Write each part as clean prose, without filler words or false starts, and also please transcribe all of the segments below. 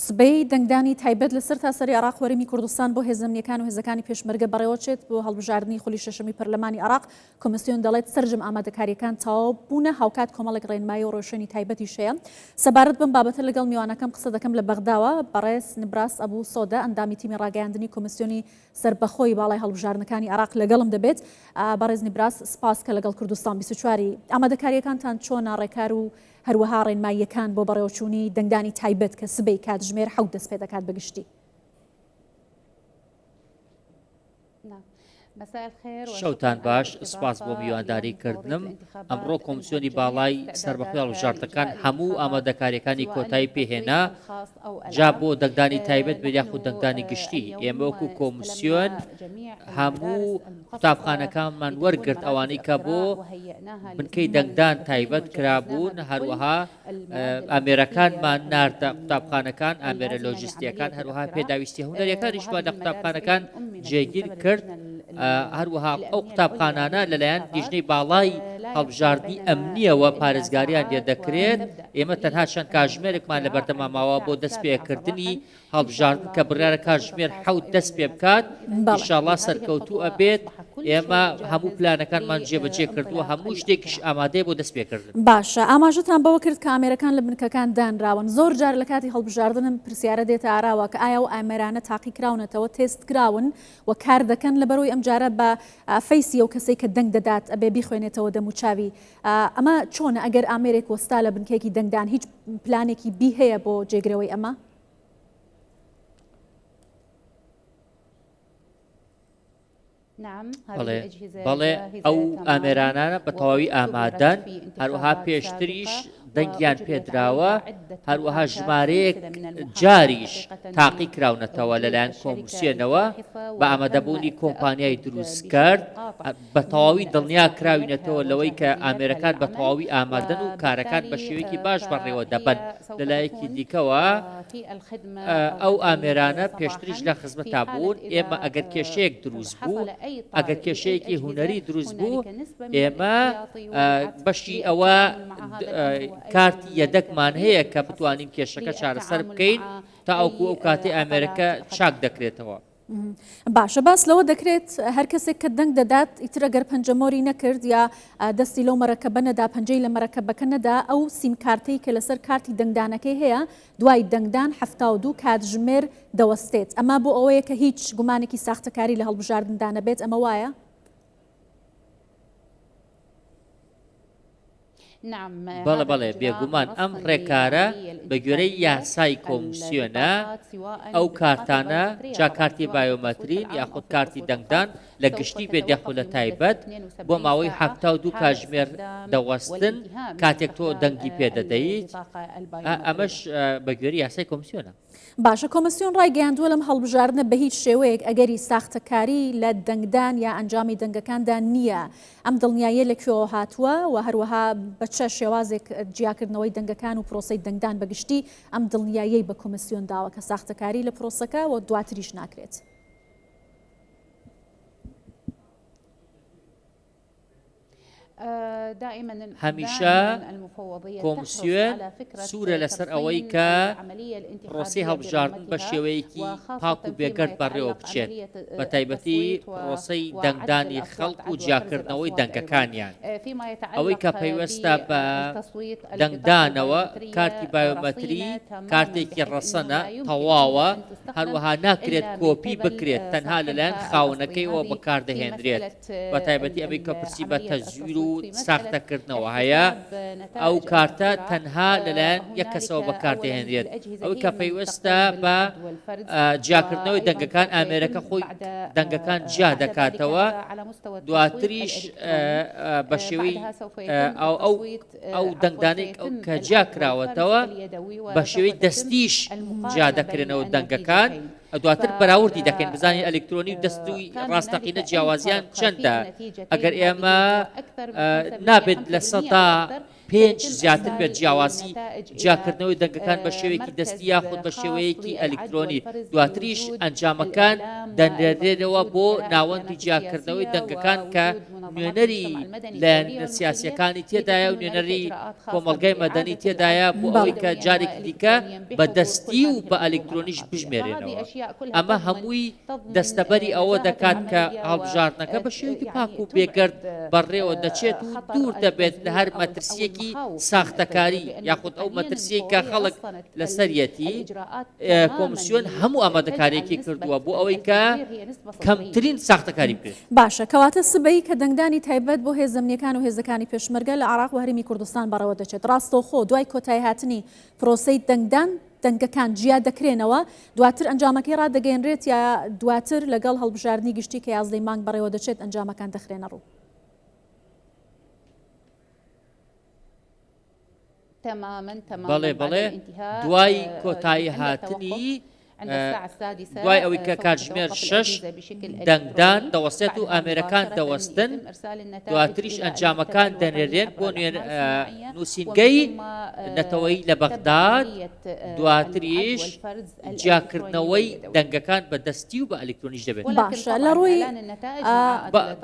سبەی دەنگدانی تایبەت لە سەرتاسەری عێراق و هەرێمی کوردستان بۆ هێزە ئەمنییەکان و هێزەکانی پێشمەرگە بەڕێوەچێت بۆ هەڵبژاردنی خولی شەشەمی پەرلەمانی عێراق، کۆمیسیۆن دەڵێت سەرجەم ئامادەکارییەکان تەواو بوونە، هاوکات کۆمەڵێک ڕێنمایی و ڕێوشوێنی تایبەتیش هەیە. سەبارەت بەم بابەتە لەگەڵ میوانەکەم قسە دەکەم لە بەغداوە، بەڕێز نبراس ئەبو سۆدە ئەندامی تیمی ڕاگەیاندنی کۆمیسیۆنی سەربەخۆی باڵای هەڵبژاردنەکانی عێراق لەگەڵم دەبێت. بەڕێز نبراس سپاس کە لەگەڵ کوردستان 24 ی. ئامادەکارییەکانتان چۆنە، ڕێکار و هەروەها ڕێنماییەکان بۆ بەڕێوەچوونی دەنگدانی تایبەت کە سبەی کاتژمێر حەوت دەست پێدەکات بە گشتی. شەوتان باش، سوپاس بۆ میوانداری کردنم. ئەمڕۆ کۆمسیۆنی باڵای سەربەخۆی هەڵبژاردنەکان هەموو ئامادەکارییەکانی کۆتایی پێهێنا، جا بۆ دەنگدانی تایبەت بێت یاخود دەنگدانی گشتی. ئێمە وەکو کۆمسیۆن هەموو قوتابخانەکانمان وەرگرت ئەوانەی کە بۆ بنکەی دەنگدان تایبەت کرابوون، هەروەها ئامێرەکانمان ناردە قوتابخانەکان، ئامێرە لۆجستییەکان، هەروەها پێداویستییە هونەرییەکانیشمان لە قوتابخانەکان جێگیر کرد، هەروەها ئەو قوتابخانانە لەلایەن لیژنەی باڵای هەڵبژاردنی ئەمنییەوە پارێزگاریان لێدەکرێت، ئێمە تەنها چەند کاتژمێرێکمان لەبەردەما ماوە بۆ دەستپێکردنی هەڵبژاردن کە بڕیارە کاتژمێر حەوت دەست پێ بکات ئیشاڵا سەرکەوتوو ئەبێت ئێمە هەموو پلانەکانمان جێبەجێ کردووە هەموو شتێکیش ئامادەیە بۆ دەست پێکردن. باشە ئاماژەتان بەوە کرد کە ئامێرەکان لە بنکەکان دانراون زۆر جار لە کاتی هەڵبژاردن ئەم پرسیارە دێتە ئاراوە کە ئایا ئەو ئامێرانە تاقی کراونەتەوە تێست کراون و کار دەکەن لەبەرئەوەی ئەمجارە بە face ی ئەو کەسەی کە دەنگ دەدات ئەبێ بیخوێنێتەوە دەموچاوی ئەمە چۆنە ئەگەر ئامێرێک وەستا لە بنکەیەکی دەنگدان هیچ پلانێکی بی هەیە بۆ جێگرەوەی ئەمە؟ بەڵێ بەڵێ ئەو ئامێرانانە بە تەواوی ئامادەن هەروەها پێشتریش دەنگیان پێدراوە هەروەها ژمارەیەک جاریش تاقی کراونەتەوە لەلایەن کۆمسیۆنەوە بە ئامادەبوونی کۆمپانیای دروستکرد بە تەواوی دڵنیا کراوینەتەوە لەوەی کە ئامێرەکان بە تەواوی ئامادەن و کارەکان بە شێوەیەکی باش بەڕێوە دەبەن. لە لایەکی دیکەوە ئەو ئامێرانە پێشتریش لە خزمەتا بوون، ئێمە ئەگەر کێشەیەک دروست بوو، ئەگەر کێشەیەکی هونەری دروست بوو، ئێمە بەشی ئەوە کارتی یەدەکمان هەیە کە بتوانین کێشەکە چارەسەر بکەین تاوەکو ئەو کاتەی ئامێرەکە چاک دەکرێتەوە. باشە باس لەوە دەکرێت هەر کەسێک کە دەنگ دەدات ئیتر ئەگەر پەنجەمۆری نەکرد یا دەستی لەو مەرەکەبە نەدا پەنجەی لە مەرەکەبەکە نەدا ئەو سیم کارتەی کە لەسەر کارتی دەنگدانەکەی هەیە دوای دەنگدان 72 کاتژمێر دەوەستێت ئەمە بۆ ئەوەیە کە هیچ گومانێکی ساختەکاری لە هەڵبژاردندا نەبێت ئەمە وایە؟ بەڵێ بەڵێ بێگومان ئەم ڕێکارە بە گوێرەی یاسای کۆمسیۆنە ئەو کارتانە جا کارتی بایۆمەترین یاخود کارتی دەنگدان لە گشتی بێت یاخود لە تایبەت بۆ ماوەی 72 کاتژمێر دەوەستن کاتێک تۆ دەنگی پێدەدەیت ئەمەش بە گوێری یاسای کۆمسیۆنە. باشە کۆمسیۆن ڕایگەیاندووە لەم هەڵبژاردنە بەهیچ شێوەیەک ئەگەری ساختەکاری لە دەنگدان یا ئەنجامی دەنگەکاندا نییە، ئەم دڵنیاییە لە کوێوە هاتووە و هەروەها بە چ شێوازێک جیاکردنەوەی دەنگەکان و پرۆسەی دەنگدان بە گشتی ئەم دڵنیاییەی بە کۆمسیۆن داوە کە ساختەکاری لە پرۆسەکە و دواتریش ناکرێت؟ هەمیشە کۆمسیۆن سوورە لەسەر ئەوەی کە پرۆسەی هەڵبژاردن بە شێوەیەکی پاک و بێگەرد بەڕێوە بچێت، بە تایبەتی پرۆسەی دەنگدانی خەڵک و جیاکردنەوەی دەنگەکانیان. ئەوەی کە پەیوەستە بە دەنگدانەوە، کارتی بایۆمەتری کارتێکی ڕەسەنە، تەواوە، هەروەها ناکرێت کۆپی بکرێت، تەنها لەلایەن خاوەنەکەیەوە بەکاردەهێنرێت. بە تایبەتی ئەمەی کە پرسی بە تەزویر و ساختەکردنەوە هەیە، ئەو کارتە تەنها لەلایەن یەک کەسەوە بەکاردەهێنرێت، ئەوەی کە پەیوەستە بە جیاکردنەوەی دەنگەکان، ئامێرەکە خۆی دەنگەکان جیا دەکاتەوە، دواتریش بە شێوەی ئەو ئەو دەنگدانەی کە جیا کراوەتەوە بە شێوەی دەستیش جیا دەکرێنەوە دەنگەکان. دواتر بەراوردی دەکەین بزانین ئەلکترۆنی و دەستوی ڕاستەقینە جیاوازیان چەندە ئەگەر ئێمە نابێت 5% زیاتر بێت جیاوازی جیاکردنەوەی دەنگەکان بە شێوەیەکی دەستی یاخود بە شێوەیەکی ئەلکترۆنی دواتریش ئەنجامەکان دەنرێنەوە بۆ ناوەندی جیاکردنەوەی دەنگەکان کە نوێنەری لایەنە سیاسییەکانی تێدایە و نوێنەری کۆمەڵگای مەدەنی تێدایە بۆ ئەوەی کە جارێکی دیکە بە دەستی و بە ئەلیکترۆنیش بژمێرێنەوە. ئەمە هەمووی دەستەبەری ئەوە دەکات کە هەڵبژاردنەکە بە شێوەیەکی پاک و بێگەرد بەڕێوە دەچێت و دوور دەبێت لە هەر مەترسییەکی ساختەکاری یاخود ئەو مەترسییەی کە خەڵک لەسەریەتی. کۆمسیۆن هەموو ئامادەکارییەکی کردووە بۆ ئەوەی کە کەمترین ساختەکاری بکرێت. باشە کەواتە سبەی کە دەنگدانی تایبەت بۆ هێزە ئەمنییەکان و هێزەکانی پێشمەرگە لە عێراق و هەرێمی کوردستان بەڕێوە دەچێت، ڕاستەوخۆ دوای کۆتاییهاتنی پرۆسەی دەنگدان دەنگەکان جیا دەکرێنەوە، دواتر ئەنجامەکەی ڕادەگەیەنرێت یا دواتر لەگەڵ هەڵبژاردنی گشتی کە یازدەی مانگ بەڕێوە دەچێت ئەنجامەکان دەخرێنەڕوو؟ بەڵێ بەڵێ دوای کۆتایی هاتنی دوای ئەوەی کە کاتژمێر شەش دەنگدان دەوەستێت و ئامێرەکان دەوەستن دواتریش ئەنجامەکان دەنێرێن بۆ نووسینگەی نەتەوەیی لە بەغداد دواتریش جیاکردنەوەی دەنگەکان بە دەستی و بە ئەلیکترۆنیش دەبێت. باشە لە ڕووی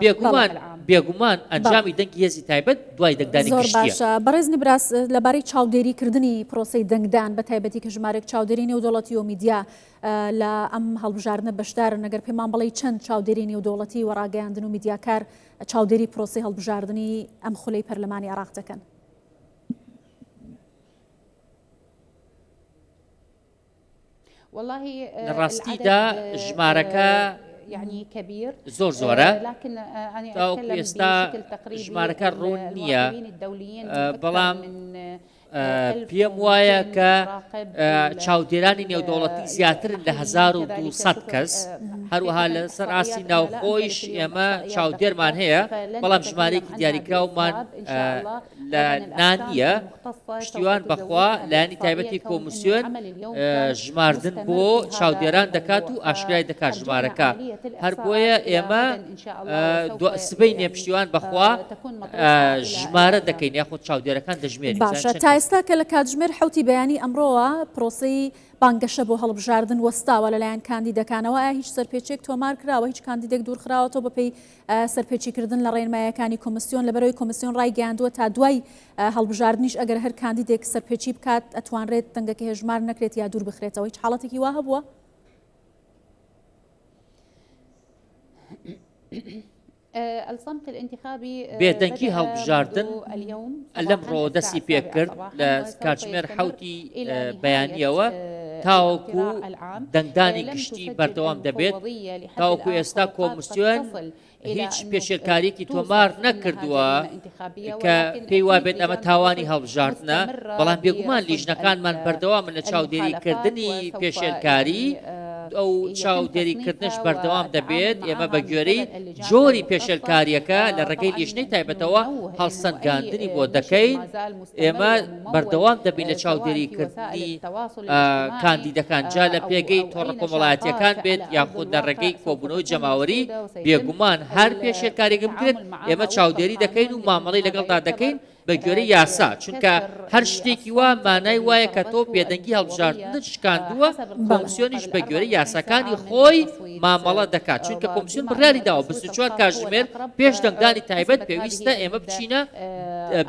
بێگومان بێگومان ئەنجامی دەنگی هێزی تایبەت دوای دەنگدانی زۆر گشتیە. باشە بەڕێز نبراس لەبارەی چاودێریکردنی پرۆسەی دەنگدان بە تایبەتی کە ژمارێک چاودێری نێودەوڵەتی و میدیا لە ئەم هەڵبژاردنە بەشدارن ئەگەر پێمان بڵێی چەند چاودێری نێودەوڵەتی و ڕاگەیاندن و میدیاکار چاودێری پرۆسەی هەڵبژاردنی ئەم خولەی پەرلەمانی عێراق دەکەن؟ لە ڕاستیدا ژمارەکە زۆر زۆرە تاوەکو ئێستا ژمارەکە ڕوون نییە بەڵام پێم وایە کە چاودێرانی نێودەوڵەتی زیاترن لە 1200 کەس هەروەها لەسەر ئاستی ناوخۆیش ئێمە چاودێرمان هەیە بەڵام ژمارەیەکی دیاریکراومان لە نا نییە پشتیوان بەخوا لایەنی تایبەتی کۆمسیۆن ژماردن بۆ چاودێران دەکات و ئاشکرای دەکات ژمارەکە هەر بۆیە ئێمە سبەینێ پشتیوان بەخوا ژمارە دەکەین یاخود چاودێرەکان دەژمێرین باشە تا ئێستا کە لە کاتژمێر حەوتی بەیانی ئەمڕۆوە پرۆسەی بانگەشە بۆ هەڵبژاردن وەستاوە لەلایەن کاندیدەکانەوە ئایا هیچ سەرپێچێک تۆمار کراوە هیچ کاندیدێک دوورخراوەتەوە بەپێی سەرپێچیکردن لە ڕێنمایەکانی کۆمسیۆن، لەبەرئەوەی کۆمسیۆن ڕایگەیاندووە تا دوای هەڵبژاردنیش ئەگەر هەر کاندیدێک سەرپێچی بکات ئەتوانرێت دەنگەکەی هەژمار نەکرێت یا دوور بخرێتەوە، هیچ حاڵەتێکی وا هەبووە؟ بێدەنگی هەڵبژاردن لەمڕۆوە دەستی پێکرد لە کاتژمێر حەوتی بەیانیەوە تاوەکو دەنگدانی گشتی بەردەوام دەبێت تاوەکو ئێستا کۆمسیۆن هیچ پێشێلکاریەکی تۆمار نەکردووە کە پێی وابێت ئەمە تاوانی هەڵبژاردنە بەڵام بێگومان لیژنەکانمان بەردەوامن لە چاودێریکردنی پێشێلکاری ئەو چاودێریکردنەش بەردەوام دەبێت ئێمە بە گوێرەی جۆری پێشێلکاریەکە لە ڕێگەی لیژنەی تایبەتەوە هەڵسەنگاندنی بۆ دەکەین ئێمە بەردەوام دەبین لە چاودێریکردنی کاندیدەکان جا لە پێگەی تۆڕە کۆمەڵایەتیەکان بێت یاخود لە ڕێگەی کۆبوونەوەی جەماوەری، بێگومان هەر پێشێلکاریەک بکرێت ئێمە چاودێری دەکەین و مامەڵەی لەگەڵدا دەکەین بە گوێرەی یاسا، چونکە هەر شتێکی وا مانای وایە کە تۆ بێدەنگی هەڵبژاردنت شکاندووە، کۆمسیۆنیش بە گوێرەی یاساکانی خۆی مامەڵە دەکات، چونکە کۆمسیۆن بڕیاری داوە 24 کاتژمێر پێش دەنگدانی تایبەت پێویستە ئێمە بچینە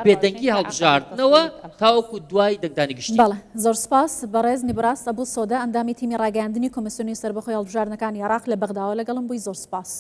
بێدەنگی هەڵبژاردنەوە تاوەکو دوای دەنگدانی گشتی. بەڵێ زۆر سوپاس بەڕێز نیبراس ئەبو سۆدە ئەندامی تیمی ڕاگەیاندنی کۆمیسیۆنی سەربەخۆی هەڵبژاردنەکانی عێراق لە بەغداوە لەگەڵم بووی زۆر سوپاس.